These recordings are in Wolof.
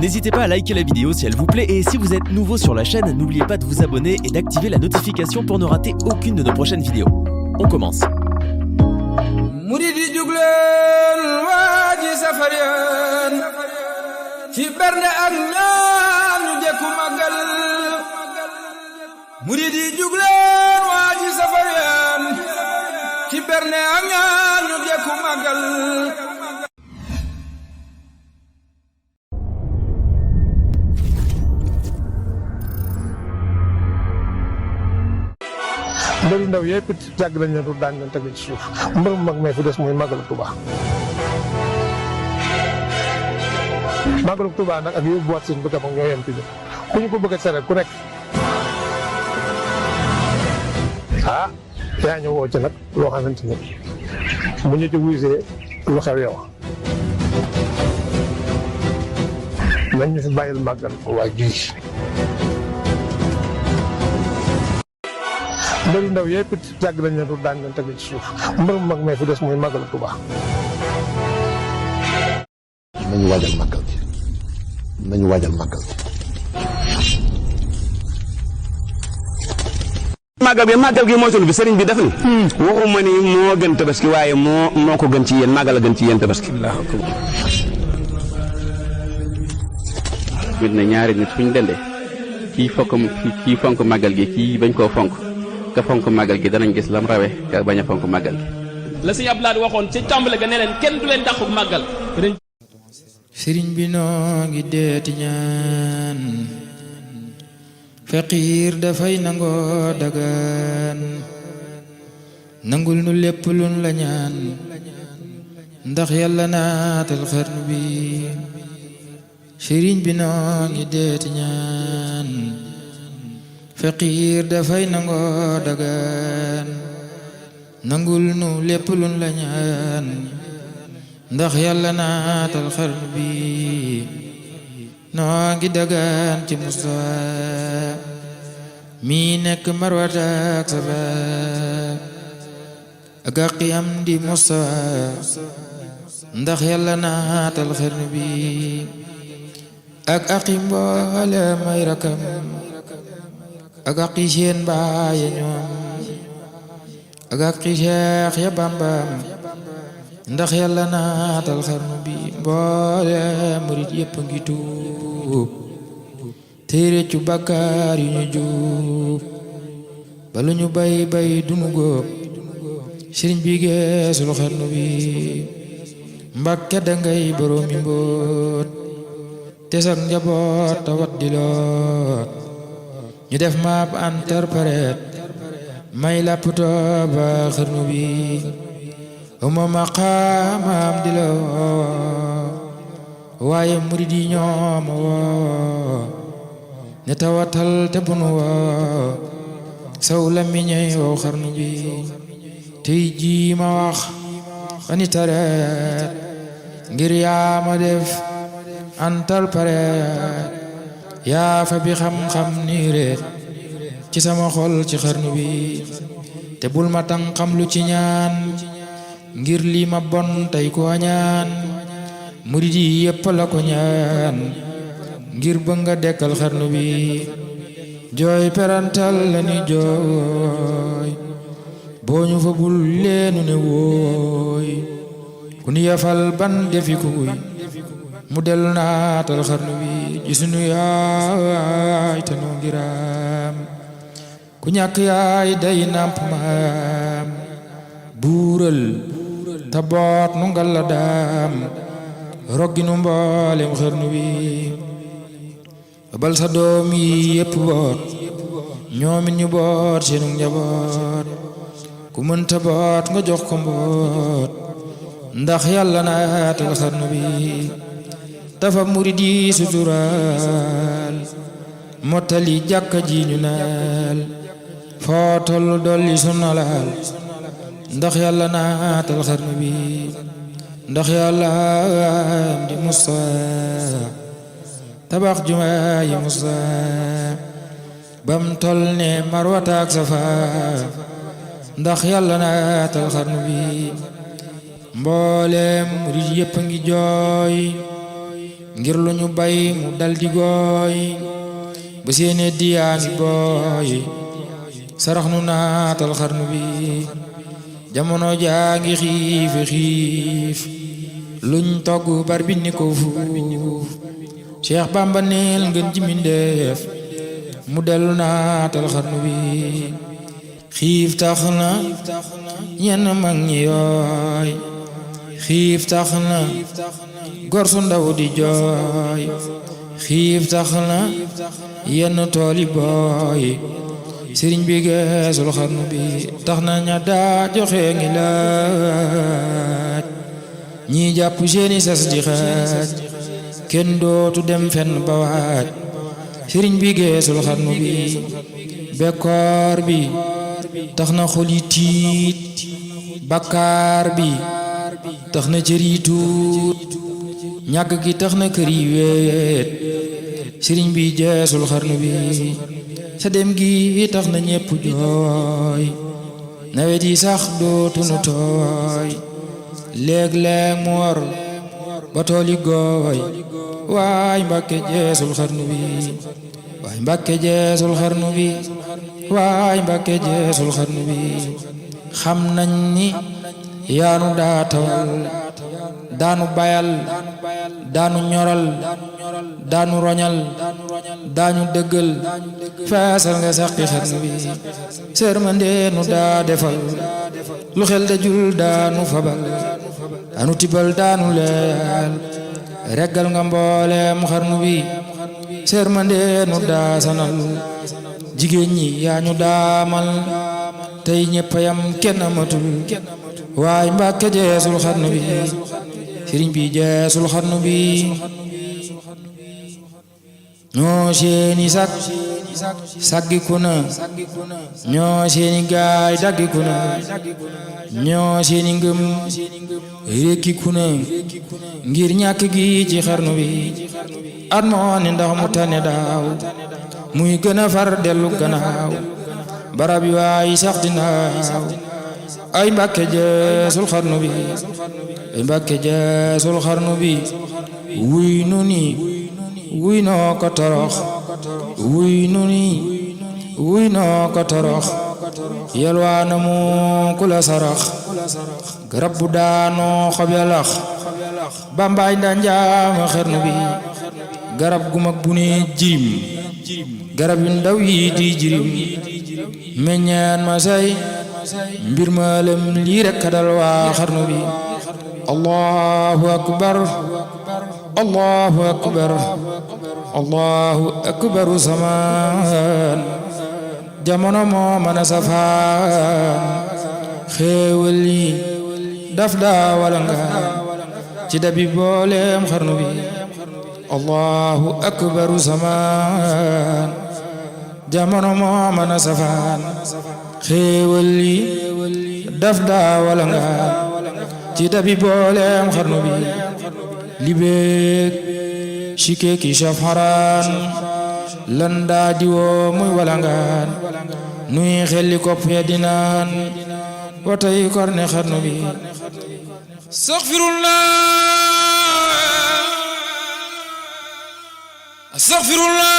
N'hésitez pas à liker la vidéo si elle vous plaît et si vous êtes nouveau sur la chaîne, n'oubliez pas de vous abonner et d'activer la notification pour ne rater aucune de nos prochaines vidéos. On commence. mbëru ndaw yëpp it yàgg nañ leen daan leen teg ci suuf mbëru mag mee fi des muy Magalu Touba. Magalu Touba nag ak yóbbuwaat seen bëgg ñoo yem ci ku ñu ko bëgg a tere ku nekk yaa ñu woo ci nag loo xamante ni bu ñu ci wuysee lu xew yow nañ ñu fi bàyyil màggal waa gii. mbëru ndaw yëpp it yàgg nañ leen daan leen teg ci suuf mbëru mag mee fi des muy Magalu Touba. nañu waajal màggal gi nañu waajal màggal gi. màggal gi mooy sunu bi sëriñ bi def ni waxuma ni moo gën tabaski waaye moo ko gën ci yéen màggal a gën ci yéen tabaski. mit na ñaari nit fu ñu dendee kii fonk màggal gi kii bañ koo fonk ka fonk màggal gi danañ gis lam rawe ka bañ a fonk màggal gi. la sëñ Abdoulaye waxoon ci tàmbale ga ne leen kenn du leen dàqu màggal. sëriñ bi noo ngi deeti ñaan faqiir dafay nangoo dagaan nangul nu lépp luñ la ñaan ndax yàlla naatal xarnu bi sëriñ bi noo ngi deeti ñaan faqiir dafay nangoo dagaan nangul nu lépp luñ la ñaan ndax yàlla naatal xarnu bi noo ngi dagaan ci Mustafa mi nekk Marwata ak Safa ak àqi am di Mustafa ndax yàlla naatal xarnu bi ak àqi mboole may rakam ak àqi seen baay ñoom ak àqi Seex ya Bambam ndax yàlla naatal xarnu bi mboole murit yëpp ngi tuub tey réccu bàkkaar yu ñu juub balu ñu bay dunu góob sëriñ bi geesul xarnu bi Mbàkke dangay boroomi mbóot te sak njaboot tawat di loot ñu def maap interprète may lapptoo ba xarnu bi uma maqaamam di la woo waaye murid yi ñoom woo ne tawatal te bunu woo saw la miñey woo xarnu bi tey jii ma wax ani tareet ngir yaa ma def antal pareet yaa fa bi xam-xam nii reet ci sama xol ci xarnu bi te bul ma tan xam lu ci ñaan ngir lii ma bon tey ko ñaan murid yi yëpp la ko ñaan ngir ba nga dekkal xarnu bi jooy perantal la ni jooy boo ñu fa bul leenu ne wooy ku ni yafal ban defi kuy mu dellu naatal xarnu bi ci sunu yaay te noo ngiraam ku ñàkk yaay day nàmp maam buural ta boot nu ngal la daam roggi nu mboolem xarnu bi bal sa doom yi yépp boot ñoomit ñu boot seenu njaboot ku mënta boot nga jox ko mboot ndax yàlla naatal xarnu bi dafa murid yi suturaal mottali jàkka ji ñu naal foo tollu dolli sunnalaal ndax yàlla naatal xarnu bi ndax yàlla am di Mustafa tabax jumaa yi Mustafa bam tol ne Marwata ak Safa ndax yàlla naatal xarnu bi mboolem murid yëpp a ngi jooy ngir lu ñu bay mu dal di gooy ba seene diyaa ngi booy sarax nu naatal xarnu bi jamono jaa ngi xiif luñ togg bar bi ni ko fuuf Cheikh Bamba neel ngeen ji mindeef mu dellu naatal xarnu bi xiif tax na ñenn mag ñi yooy xiif tax na gor su ndaw di jooy xiif tax na yenn tooli booy sëriñ bi geesul xarnu bi tax na ña daa joxe ngi laaj ñi jàpp seeni sas di xaaj kenn dootu dem fenn ba waaj sëriñ bi geesul xarnu bi bekkoor bi tax na xol yi tiit bakkaar bi tax na cër yi tuut ñàkk gi tax na kër yi weet sëriñ bi geesul xarnu bi sa dem gi tax na ñépp jooy nawet yi sax dootu nu tooy léeg-léeg mu war ba tool yi gooy waay Mbàkke jeesul xarnu bi waay Mbàkke jeesul xarnu bi waay Mbàkke jeesul xarnu bi xam nañ ni yaanu daa tawal daanu bayal daanu ñoral daanu roñal daanu dëggal feesal nga saqi xarnu bi sërmandeenu daa defal lu xel dajul daanu fabal daanu tibal daanu leel reggal nga mbooleem xarnu bi sërmandeenu daa sanal jigéen ñi yaa ñu daamal tey ñeppayam kenn amatul waay Mbàkke jeesul xarnu bi sëriñ bi jeesul xarnu bi ñoo seeni saggiku na ñoo seeni gaay daggiku na ñoo seeni ngëm rekkiku na ngir ñàkk gi ci xarnu bi at moo ni ndax mu tane daaw muy gën a far dellu gannaaw barab yi waay sax dinaaw ay Mbàkke jeesul xarnu bi ay Mbàkke jeesul xarnu bi wuy nu ni wuy noo ko torox wuy nu ni wuy noo ko torox yelwaana mu ku la sarax garab bu daanoo xob ya lax Bambaay nda njaama xarnu bi garab gu mag bu ne jirim garab yu ndaw yi di jirim meññaan ma say mbir ma lem lii rekk dal waa xarnu bi allahu akbar allahu akbar allahu akbaru samaan jamono moo mën a safaan xéewal yi daf daa wala nga ci dabi booleem xarnu bi allahu akbaru samaan jamono moo mën a safaan xéewal yi daf daa wala nga ci dabi booleem xarnu bi li beek shike ki shaf haraan lan daa diwoo muy walangaan nuy xelli kopp ya dinaan watay korne xarnu bi astaghfirullah astaghfirullah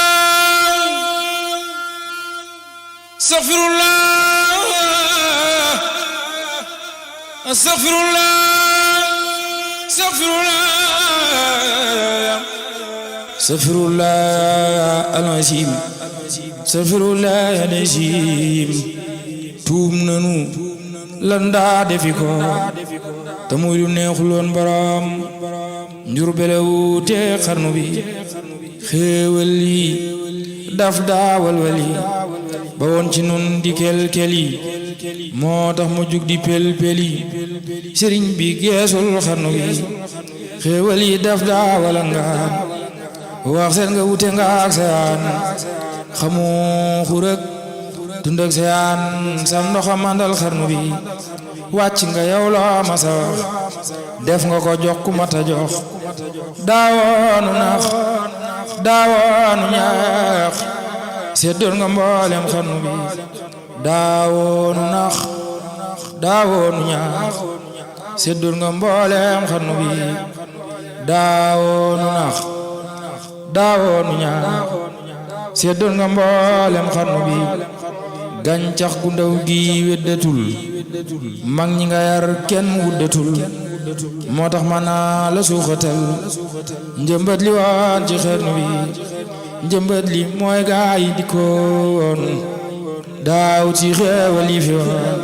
astaghfirullah astaghfirullah astaghfirullah al-azim astaghfirullah al-azim tuum nanu lan daa defi ko te muy lu neexuloon borom njur belewu te xarnu bi xéewal yi daf daa walwali ba woon ci nun di kel-keli moo tax mu jug di pel-peli sëriñ bi geesul xarnu bi xéewal yi daf daa wala ngaan wax seen nga wute nga ak seyaan xamu xurëg dund ak seyaan sam ndoxa mandal xarnu bi wàcc nga yow loo masa wax def nga ko jox ku mata jox daawoonu nax daawoonu ñaax seddoon nga mboolem xarnu bi daawoonu nax daawoonu ñaax seddoon nga mboolem xarnu bi daawoonu nax daawoonu ñaax seddoon nga mboolem xarnu bi gàncax gu ndaw gi weddatul mag ñi nga yar kenn wuddatul moo tax ma naa la suuxatal njëmbat li waan ci xarnu bi njëmbat li mooy gaa yi dikkoon daaw ci xeewal yi fi woon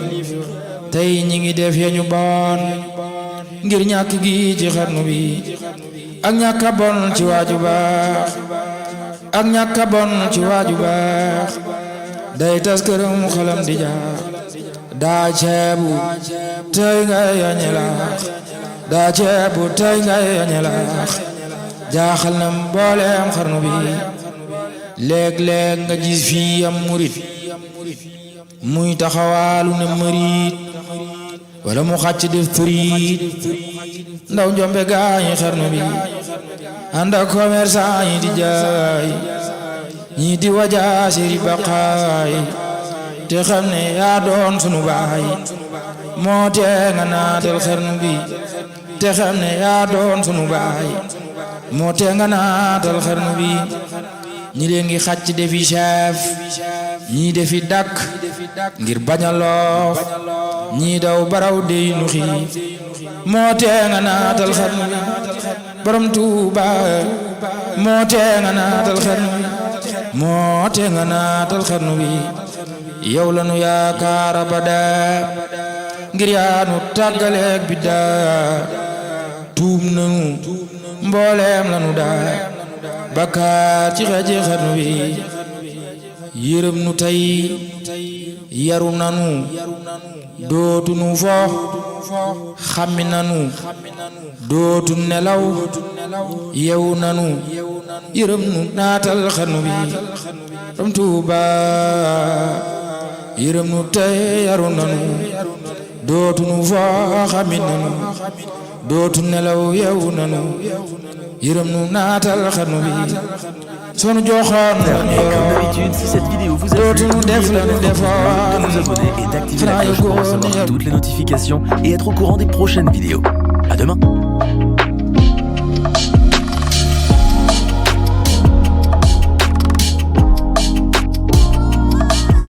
tey ñi ngi def yeñu bon ngir ñàkk gi ci xarnu bi ak ñàkk a bon ci waaju baax ak ñàkk a bon ci waaju baax day tas këram xalam di jaax daa ceebu tey ngay yañe laax daa ceebu tey ngay yañe laax jaaxal na mbooleem xarnu bi léeg-léeg nga gis fii am murit muy taxawaalu ne mërit wala mu xàcc def turiit ndaw njombe gaañi xarnu bi ànd ak commerçant yi di jaay ñii di wajaa seri baqaay te xam ne yaa doon sunu baay moo tee nga naatal xarnu bi te xam ne yaa doon sunu baay moo tee nga naatal xarnu bi ñi leen ngi xàcc defi chef ñii defi dakk ngir bañ a loof ñii daw baraw dey nu xiif moo tee nga naatal xarnu bi borom Tuuba moo tee nga naatal xarnu bi moo tee nga naatal xarnu bi yow la nu yaakaar abada ngir yaa nu tàggaleeg bi daa tuub nanu mbooleem la nu daa bakkaar ci xeeji xarnu bi yërëm nu tey yaru nanu dootu nu fo xammi nanu dootu nelaw yewu nanu yërëm nu naatal xarnu bi ram Tuuba yërëm nu tey yaru nanu dootu nu fo xammi nanu dootu nelaw yewu nanu yërëm nu naatal xarnu bi sunu joxoon Et comme d'habitude, si cette vidéo vous a plu, n'oubliez pas de vous abonner et d'activer la cloche pour recevoir toutes les notifications et être au courant des prochaines vidéos.